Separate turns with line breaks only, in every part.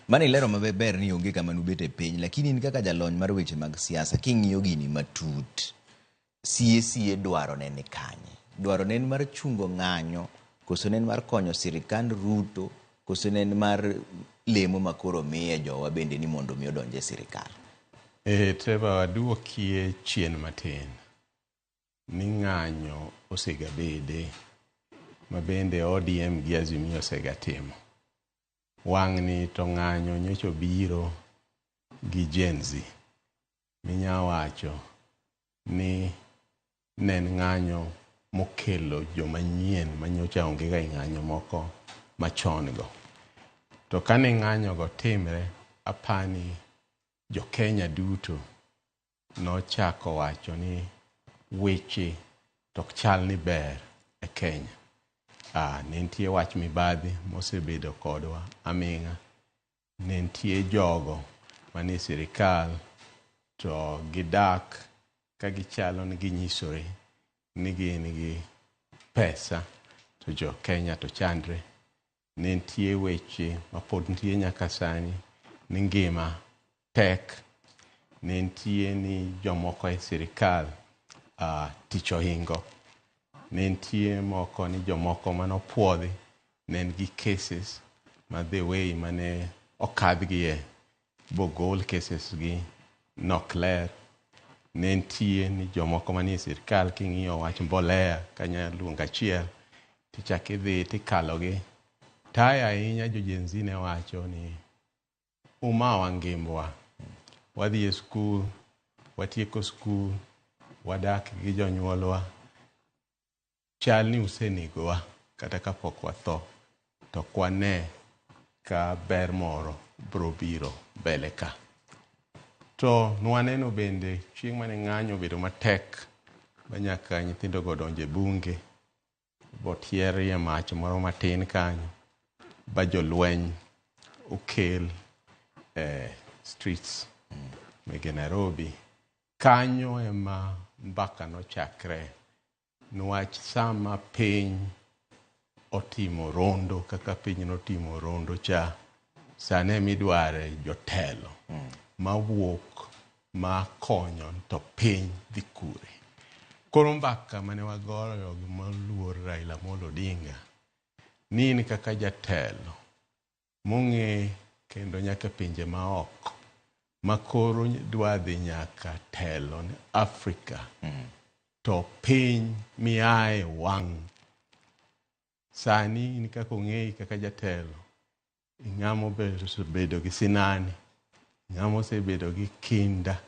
Mano ilero maber ni onge kama nubet e piny, lakini in kaka jalony mar weche mag siasa, king'iyo gini matut, sie sie dwaro ne ni kanye? Dwaro ne en mar chungo ng'anyo, koso ne en mar konyo sirikand Ruto, koso ne en mar lemo ma koro miye jowa bende ni mondo mi odonj e sirikal?
Trevor, waduokie chien matin ni ng'anyo osegabede ma bende ODM gi Azimio osegatimo. Wang'ni to ng'anyo nyocha obiro gi Gen Z minya wacho ni ne en ng'anyo mokelo joma nyien manyocha onge ga e ng'anyo moko machon go. To kane ng'anyo go timre, apani jo Kenya duto nochako wacho ni weche to ok chal ni ber e Kenya. Ne nitie wach mibadhi mosebedo kodwa aming'a. Ne nitie jogo manie sirikal to gidak ka gichalo ni ginyisore ni gin gi pesa to jo Kenya to chandre. Ne nitie weche mapod nitie nyaka sani ni ngima tek. Ne nitie ni jomoko e sirikal tich ohingo. Ne nitie moko ni jomoko manopuodhi ne nigi cases ma the way mane okadhgie bogol cases gi nok ler. Ne nitie ni jomoko manie sirikal king'iyo wach mbolea kanya luongo achiel tichak idhi tikalogi. Tayo ahinya jo Gen Z ne wacho ni umawa ngimbwa. Wadhi e skul, watieko skul, wadak gi jonyuolwa. Chal ni usenegowa kata kapok watho to ok wane ka ber moro biro biro mbele ka. To nwaneno bende chieng' mane ng'anyo obedo matek ma nyaka nyithindo go odonjo e bunge botierie mach moro matin kanyo ba jolweny okel e streets mege Nairobi. Kanyo ema mbaka nochakre niwach sama piny otimo rondo kaka piny notimo rondo cha, sani emidware jotelo mawuok ma konyo to piny dhi kure. Koro mbaka mane wagoyo gi moluor Raila Amolo Odinga ni in kaka jatelo mong'e kendo nyaka e pinje maoko makoro dwa dhi nyaka telo ne Afrika to piny miaye wang' sani in kaka ong'eyi kaka jatelo ng'ama osebedo gi sinani, ng'ama osebedo gi kinda,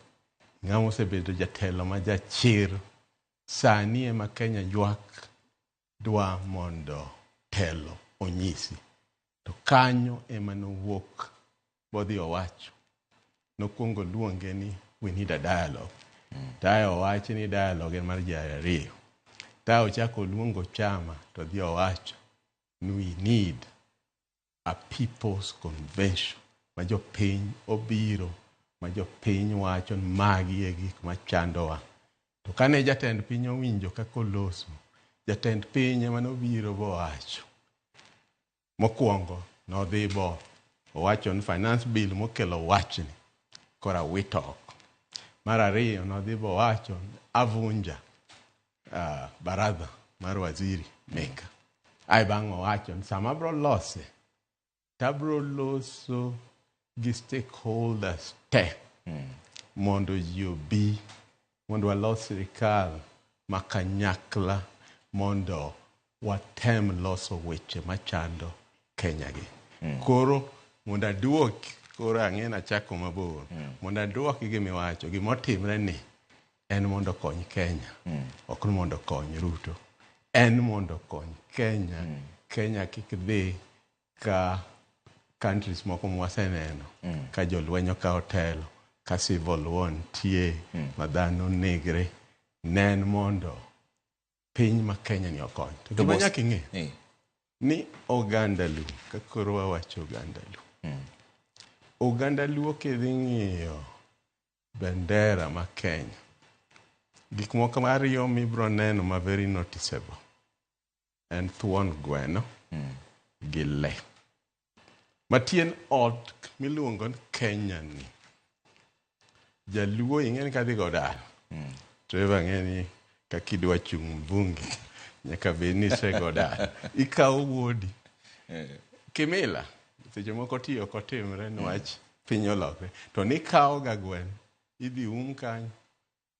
ng'ama osebedo jatelo ma jachir, sani ema Kenya ywak dwa mondo telo onyisi. To kanyo ema nowuok bodhi owacho. Nokwongo luonge ni we need a dialogue. Tae owach ni dialogue en mar ji ariyo. Tae ochako oluongo chama to dhi owacho ni we need a people's convention ma jopiny obiro ma jopiny wacho ni magi e gik machandowa. To kane jatend piny owinjo kaka oloso, jatend piny ema nobiro bowacho. Mokwongo nodhi bo owacho ni finance bill mokelo wachni koro awito oko. Mar ariyo nodhi bowacho ni avunja baraza mar waziri meka. Ae bang' owacho ni sama abro lose tabro loso gi stakeholders te mondo ji obi mondo walos sirikal ma kanyakla mondo watem loso weche machando Kenya gi. Koro mondo aduok, koro ang'e nachako mabor, mondo aduok gimiwacho, gimotimre ni en mondo okony Kenya, ok ni mondo okony Ruto. En mondo okony Kenya, Kenya kik dhi ka countries moko mwaseneno ka jolweny okawo telo, ka civil war nitie, ma dhano negre, ne en mondo piny ma Kenya ni okony. To gima nyaka ing'e ni oganda Luo, ka koro wawacho oganda Luo. Oganda Luo kidhi ng'iyo bendera ma Kenya, gik moko ariyo mibiro neno ma very noticeable en thuon gweno gi le. Matien ot miluongo ni Kenya ni. Jaluo ing'e ni kadhi go dala. Trevor ng'e ni kaka idwa chung' mbunge nyaka bed ni isego dala. Ikawo wuodi. Kimila seche moko tiyo ok otimre niwach piny olokre. To nikawo ga gweno idhi um kanyo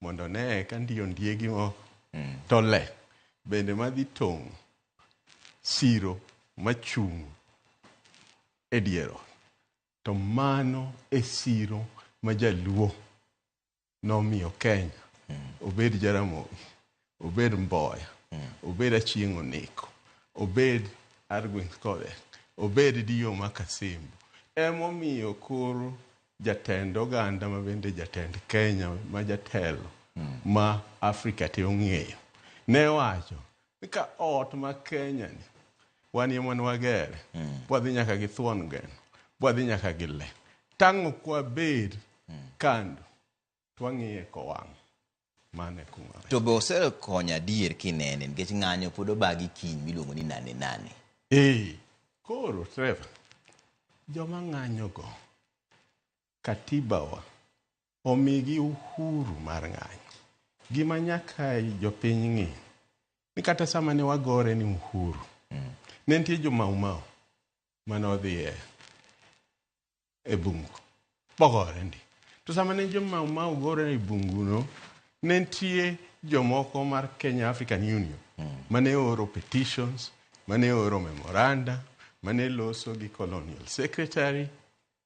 mondo ne ka nitie ondiegi moko. To le bende madhi tong'o siro machung' e dier ot. To mano e siro ma jaluo nomiyo Kenya. Obed Jaramogi, obed Mboya, obed Achieng' Oneko, obed Argwings Kodhek, obed Dio Makasimbo. Emomiyo koro jatend oganda ma bende jatend Kenya ma jatelo ma Afrika te ong'eyo ne wacho ni ka ot ma Kenya ni wan ema ne wagere bwadhi nyaka gi thuon gweno bwadhi nyaka gi le tang' ok wabed kando to wang'iye kowang' mano e kuma
To be osekonyo adier kinene nikech ng'anyo pod obagi kiny miluongo ni nane nane.
Ee, koro Trevor, joma ng'anyo go katiba wa omigi uhuru mar ng'anyo. Gima nyaka jopiny ng'e ni kata sama ne wagore ni uhuru, ne nitie jo Mau Mau mane odhi e bungu bogore ndi. To sama ne jo Mau Mau gore e bungu no, ne nitie jomoko mar Kenya African Union mane oro petitions, mane oro memoranda, mane loso gi colonial secretary,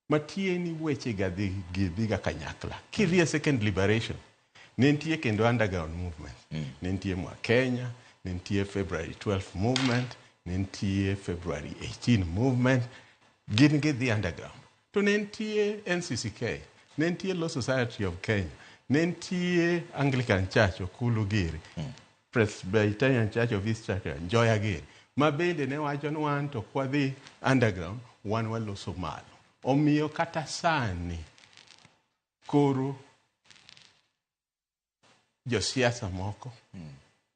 matie ni weche ga dhi gi dhiga kanyakla. Kidhi e second liberation, ne nitie kendo underground movement. Ne nitie Mwa Kenya, ne nitie February 12 movement, ne nitie February 18 movement, gin gidhi underground. To ne nitie NCCK, ne nitie Law Society of Kenya, ne nitie Anglican Church Okulu giri, Presbyterian Church of East Africa, Njoya giri, ma bende ne wacho ni wan to ok wadhi underground, wan waloso malo. Omiyo kata sani koro josiasa moko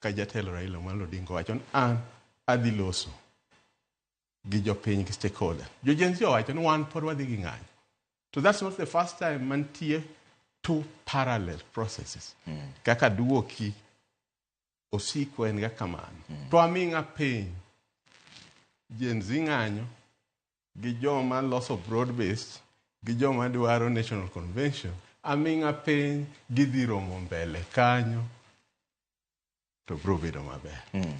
ka jatelo Raila Amolo Odinga wacho ni an adhi loso gi jopiny gi stakeholder. Jo Gen Z owacho ni wan pod wadhi gi ng'anyo. To that's not the first time mantie two parallel processes. Kaka duoki osiko en ga kamano. To aming'a piny Gen Z ng'anyo gi joma loso broad based gi joma dwaro national convention aming'a piny gidhi romo mbele kanyo to bro bedo maber.